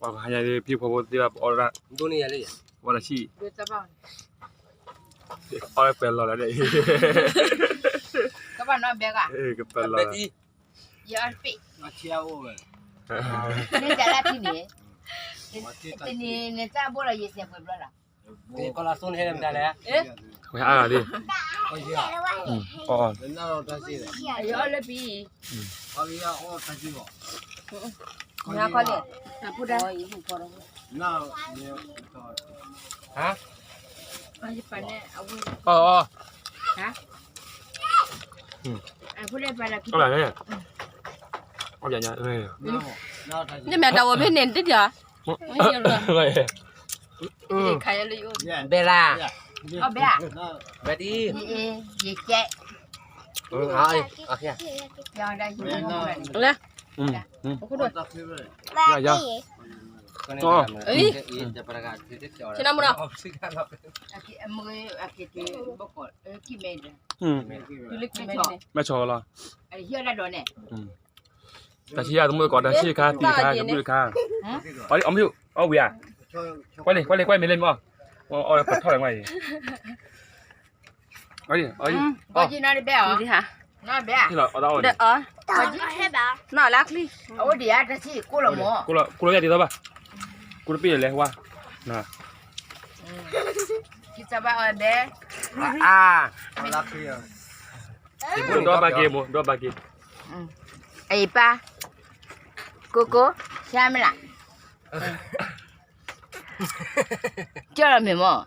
ပှၤဟါညါဖံဖိဖိသ့ၣ်ဘၣ်ပအီၣ်ဒၣ်, ပအီၣ်တၢ်ဆံၣ်, အီၣ်လၢပှဲၤလီၤလၢဒ်အံၤ, ကပၢၤလီၤ, ယအီၣ်တပ့ၢ်, တနံၤန့ၣ် နတၢ်ဘိလီၤယစဲးပှဲၤဘျီလီၤ, ဝဲအါဂၤလံ, ယအီၣ်လၢပံၤ, အီၣ်, န့ၣ်မ့ၢ်တၢ်ဝဲဖဲန့ၣ်တဒၣ်, ဘဲလၢ, ဘဲတံၢ်, လၢ, ဆ့နမူနီၤ, မဲဆီလီၤ, တၢ်ဆံၣ်ယၤသမုၣ်သကိး တၢ်ဆံၣ်ခါ တံၢ်ခါ ကဘုၣ်တခါ, အီၣ်မ့ၢ်, အီၣ်ဝံၤဧါ, ကွၢ်လံ ကွၢ်လံ ကွၢ်မ့ၢ်လၢမ့ၢ်အီၣ်, အီၣ်ပထီၣ်လၢကွၢ်အံၤ, အီၣ်, အီၣ်, အီၣ်, နီၢ်ဘဲဧါ, နီၢ်ဘဲဧါ, နီၢ်ဘဲဧါ, နီၢ်လၢချံ, ကိၢ်လီၤယၤဒ်သိးဘၣ်, ကိၢ်တပ့ၢ်လဲၤဝါ, ခံစဘၣ်အီၤဘဲ, အါ, ဒိးဘၣ်က့ၤဘိး ဒိးဘၣ်က့ၤ, အံၤပၢ်, ကိကိ, ဆါမ့ၢ်လၢ, ကၢ်လီၤမ့ၢ်မ့ၢ်,